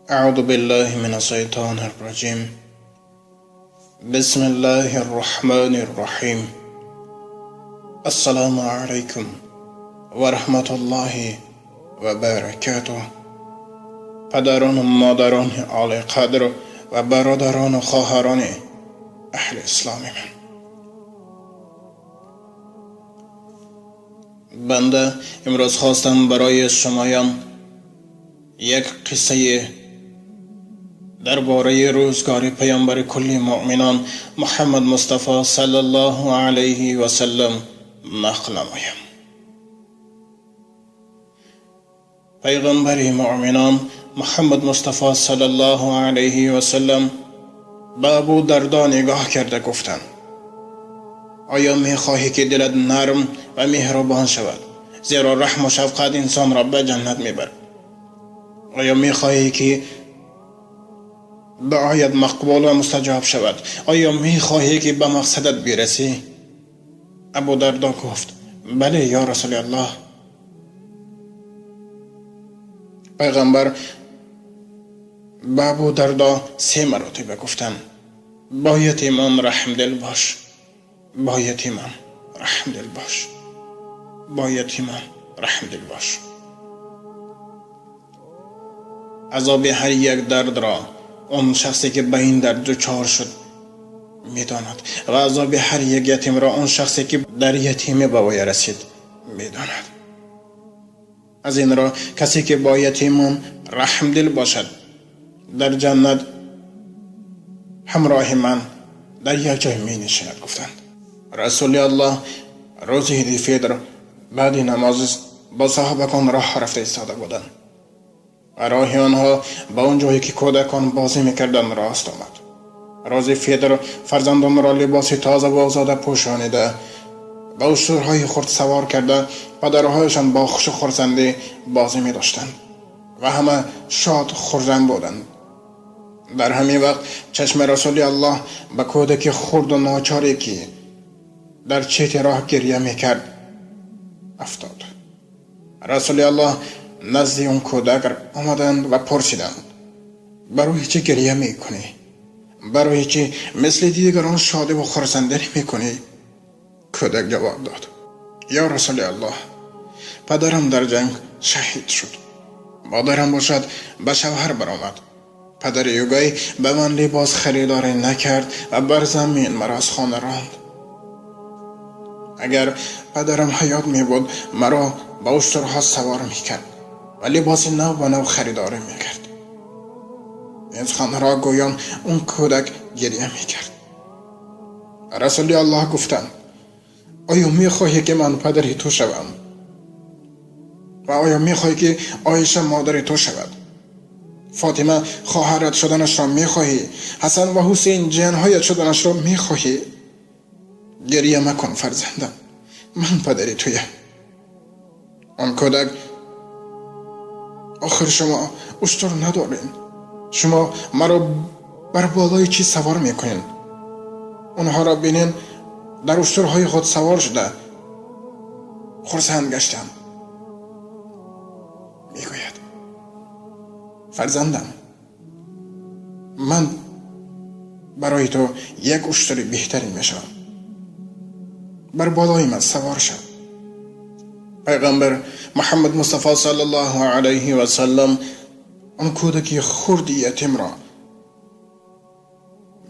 أعوذ بالله من الشيطان الرجيم. بسم الله الرحمن الرحيم. السلام عليكم ورحمة الله وبركاته. پدران و مادران عالی قدر و برادران و خواهران اهل اسلام من، بنده امروز خواستم برای شمایان یک قصه درباره روزگار پیامبر کل مؤمنان محمد مصطفی صلی الله علیه و سلم نقل نمایم. پیغمبر مؤمنان محمد مصطفی صلی الله علیه و سلم به ابو دردا نگاه کرده گفتند: آیا میخواهی که دلت نرم و مهربان شود؟ زیرا رحم و شفقت انسان را به جنت میبرد. آیا میخواهی که دعایت مقبول و مستجاب شود؟ آیا میخواهی که به مقصدت برسی؟ ابو دردا گفت: بله یا رسول الله. پیغمبر به ابو دردا 3 مرتبه گفتند: با یتیمان رحم دل باش، با یتیمان رحم دل باش، با یتیمان رحم دل باش. عذاب هر یک درد را آن شخصی که به این درد دچار شد میداند و عذاب هر یک یتیم را آن شخصی که در یتیمی به وی رسید میداند. از این را کسی که با یتیمان رحم دل باشد در جنت همراه من در یک جای می نشیند. گفتند رسول الله روز عید فطر بعد نماز با صحابگان راه رفته ایستاده بودند و راه آنها به آن جایی که کودکان بازی میکردند راست آمد. روز فطر فرزندان را لباس تازه و آزاده پوشانیده به اشترهای خود سوار کرده پدرهایشان با خوش و خرسندی بازی می داشتند و همه شاد خرم بودند. در همین وقت چشم رسول الله به کودک خرد و ناچاری که در چیت راه گریه می کرد افتاد. رسول الله نزد اون کودک آمدند و پرسیدند: برای چه گریه می کنی؟ برای چه مثل دیگران شادی و خرسندی می کنی؟ کودک جواب داد: یا رسول الله، پدرم در جنگ شهید شد، مادرم باشد به شوهر برآمد. پدر یوگای به من لباس خریداری نکرد و بر زمین مرا از خانه راند. اگر پدرم حیات می بود مرا به اشترها سوار می کرد و لباس نو به نو خریداری می کرد. این سخنها را گویان اون کودک گریه می کرد. رسول الله گفتند: آیا می خواهی که من پدر تو شوم؟ و آیا می خواهی که عایشه مادر تو شود؟ فاطمه خواهرت شدنش را می خواهی؟ حسن و حسین جنهایت شدنش را می خواهی؟ گریه مکن فرزندم، من پدر تویم. آن کودک: آخر شما اشتر ندارین، شما مرا بر بالای چی سوار میکنین؟ اونها را بینین در اشترهای خود سوار شده خرسند گشتم. میگوید: فرزندم، من برای تو یک اشتر بهتری میشوم، بر بالای من سوار شو. پیغمبر محمد مصطفی صلی الله علیه و سلم آن کودک خرد یتیم را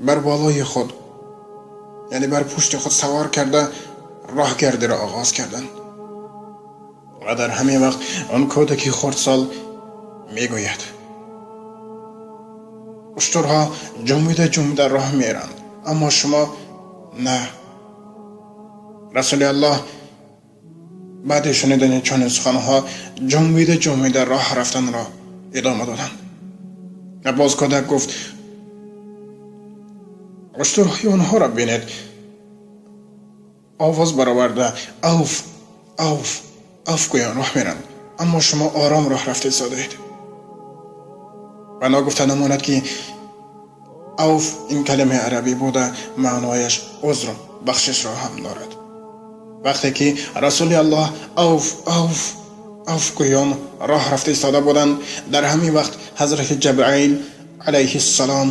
بر بالای خود، یعنی بر پشت خود سوار کرده راهگردی را آغاز کردند و در همین وقت آن کودک خردسال میگوید: اشترها جنبیده جنبیده راه میرند، اما شما نه. رسول الله بعد شنیدن چنین سخنها جنبیده جنبیده راه رفتن را ادامه دادند. و باز کودک گفت: اشترهای آنها را بینید، آواز برآورده اوف اوف اوف گویان راه میرند، اما شما آرام راه رفته ایستادهاید. و ناگفته نماند که اوف این کلمه عربی بوده معنایش عذر بخشش را هم دارد. وقتی که رسول الله اوف اوف афгӯён роҳ рафта истода буданд. Дар ҳамин вақт ҳазрати Ҷабраил алайҳиссалом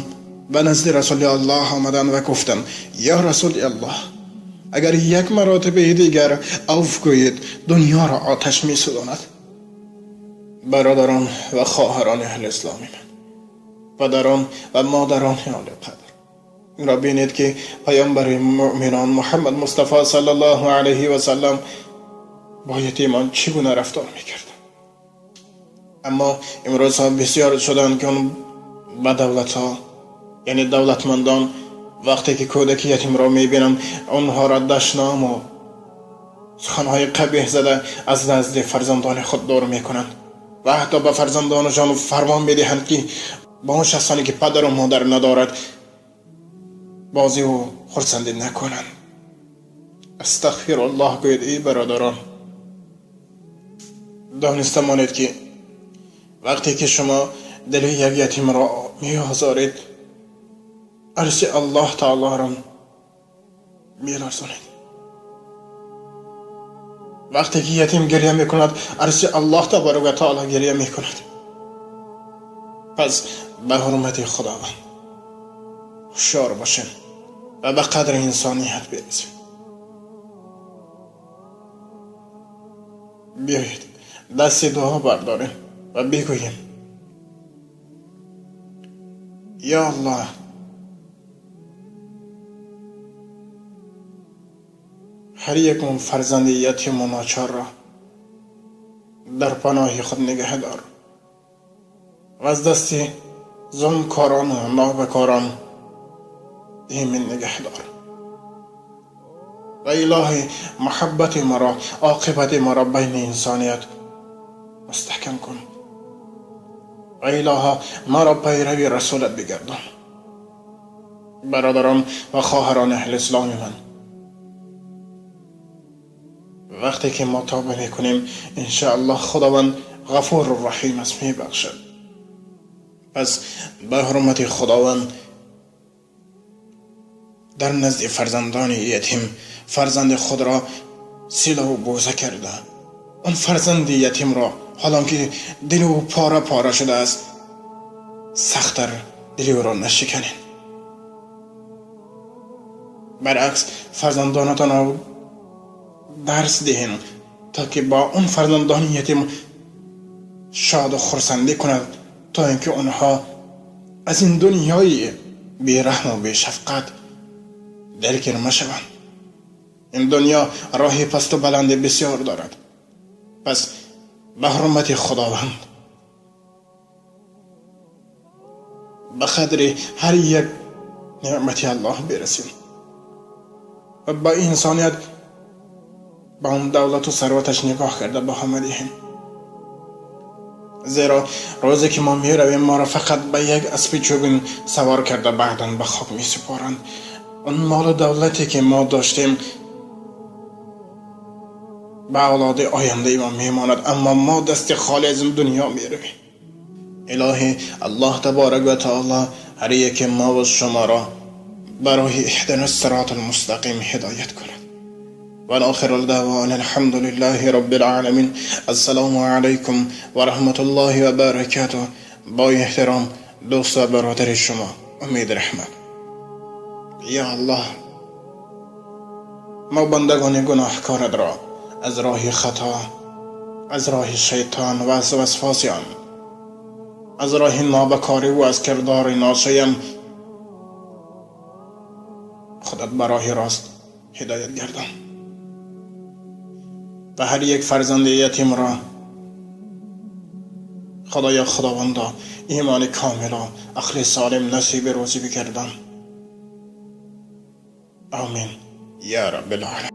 ба назди Расули Аллоҳ омаданд ва гуфтанд: ё Расули Аллоҳ, агар як маротибаи дигар аф гӯед, дунёро оташ месӯзонад. Бародарон ва хоҳарони аҳли исломи ман, падарон ва модарони олиқадр, инро бинед ки паёмбари муъминон Муҳаммад Мустафо саллаллоҳу алайҳи васаллам бо ятимон чӣ гуна рафтор мекард. Аммо имрӯзҳо бисёр шуданд ки он ба давлатҳо, яъне давлатмандон, вақте ки кӯдаки ятимро мебинанд, онҳоро дашному суханҳои қабеҳ зада аз назди фарзандони худ дур мекунанд ва ҳатто ба фарзандонашон фармон медиҳанд ки ба он шахсоне ки падару модар надорад бозиву хурсандӣ накунанд. Астағфируллоҳ гӯед, эй бародарон. Дониста монед ки вақте ки шумо дили як ятимро меозоред, арши Аллоҳ таолоро меларзонед. Вақте ки ятим гиря мекунад, арши Аллоҳ табарак ва таоло гиря мекунад. Пас ба ҳурмати Худованд ҳушёр бошем ва ба қадри инсоният бирасем. Биёед дасти дуо бардорем ва бигӯем: ё Аллоҳ, ҳар якун фарзанди ятиму ночорро дар паноҳи худ нигаҳ дор ва аз дасти зулмкорону нобакорон эмин нигаҳ дор. Ва илоҳи, муҳаббати маро, оқибати маро байни инсоният мустаҳкам кун. Ва илоҳо, маро пайрави расулат бигардон. Бародарон ва хоҳарони аҳли исломи ман, вақте ки мо тавба мекунем, иншааллоҳ Худованд ғафуру раҳим аст, мебахшад. Пас ба ҳурмати Худованд дар назди фарзандони ятим фарзанди худро силаву бӯса карда, он фарзанди ятимро, ҳолон ки дили ӯ пора пора шудааст, сахттар дили ӯро нашиканед. Баръакс, фарзандонатонро дарс диҳем то ки бо он фарзандони ятим шоду хурсандӣ кунад, то ин ки онҳо аз ин дунёи бераҳму бешафқат дилгир машаванд. Ин дунё роҳи пасту баланди бисёр дорад. Пас ба ҳурмати Худованд, ба қадри ҳар як неъмати Аллоҳ бирасем ва ба инсоният, ба он давлату сарваташ нигоҳ карда баҳо мадиҳем. Зеро рӯзе ки мо меравем, моро фақат ба як аспи чӯбин савор карда баъдан ба хок месупоранд. Он молу давлате ки мо доштем ба авлоди ояндаи мо мемонад, аммо мо дасти холӣ аз ин дунё меравем. Илоҳӣ, Аллоҳ таборак ва таоло ҳар яке мову шуморо барои иҳдина сироти алмустақим ҳидоят кунад. والآخر الدعوانا الحمد لله رب العالمين. السلام علیکم و رحمت الله و برکاته. با احترام دوست و برادر شما امید رحمت. یا الله، ما بندگان گناهکارت را از راه خطا، از راه شیطان و از وسواس آن، از راه نابکاری و از کردار ناشایم خودت به راه راست هدایت گردان و هر یک فرزند یتیم را خدایا خداوندا ایمان کامل و عقل سالم نصیب روزی بگردان. آمین یا رب العالمین.